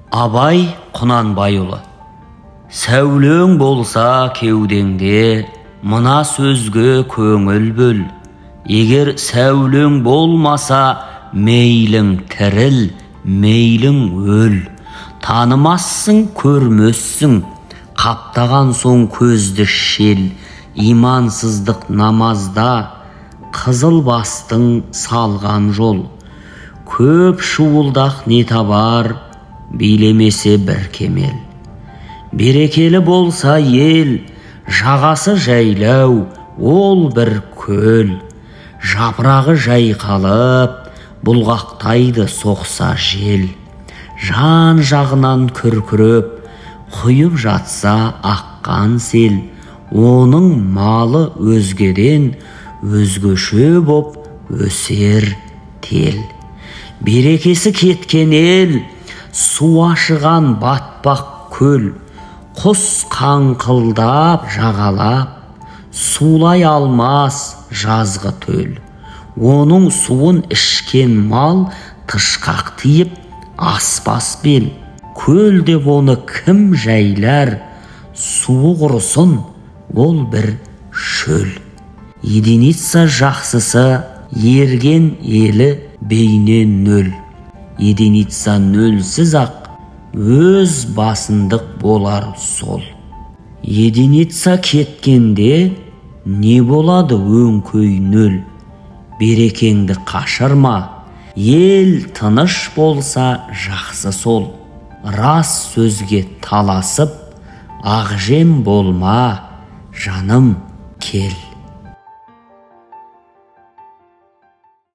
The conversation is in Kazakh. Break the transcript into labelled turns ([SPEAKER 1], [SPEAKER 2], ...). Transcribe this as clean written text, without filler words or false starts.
[SPEAKER 1] Абай Құнанбайұлы. Сәулең болса кеудеңде, мына сөзге көңіл бөл. Егер сәулең болмаса, мейлің тіріл, мейлің өл. Танымассың, көрмессің, қаптаған соң көзді шел. Имансыздық намазда, қызыл бастың салған жол. Көп шуылдақ не табар, билемесе бір кемел. Берекелі болса ел, жағасы жайлау, ол бір көл. Жапырағы жайқалып, бұлғақтайды соқса жел. Жан жағынан күркіреп, құйып жатса аққан сел. Оның малы өзгеден өзгеше боп өсер тел. Берекесі кеткен ел, су ашыған батпақ көл. Құс қаңқылдап жағалап, сулай алмас жазғы төл. Оның суын ішкен мал тышқақ тиіп аспас бел. Көл деп оны кім жайлар, суы құрысын, ол бір шөл. Единица жақсысы ерген елі бейне нөл. Единица нөлсіз ақ, өз басындық болар сол. Единица кеткенде не болады өңкей нөл? Берекеңді қашырма, ел тыныш болса жақсы сол. Рас сөзге таласып, ақжем болма, жаным кел.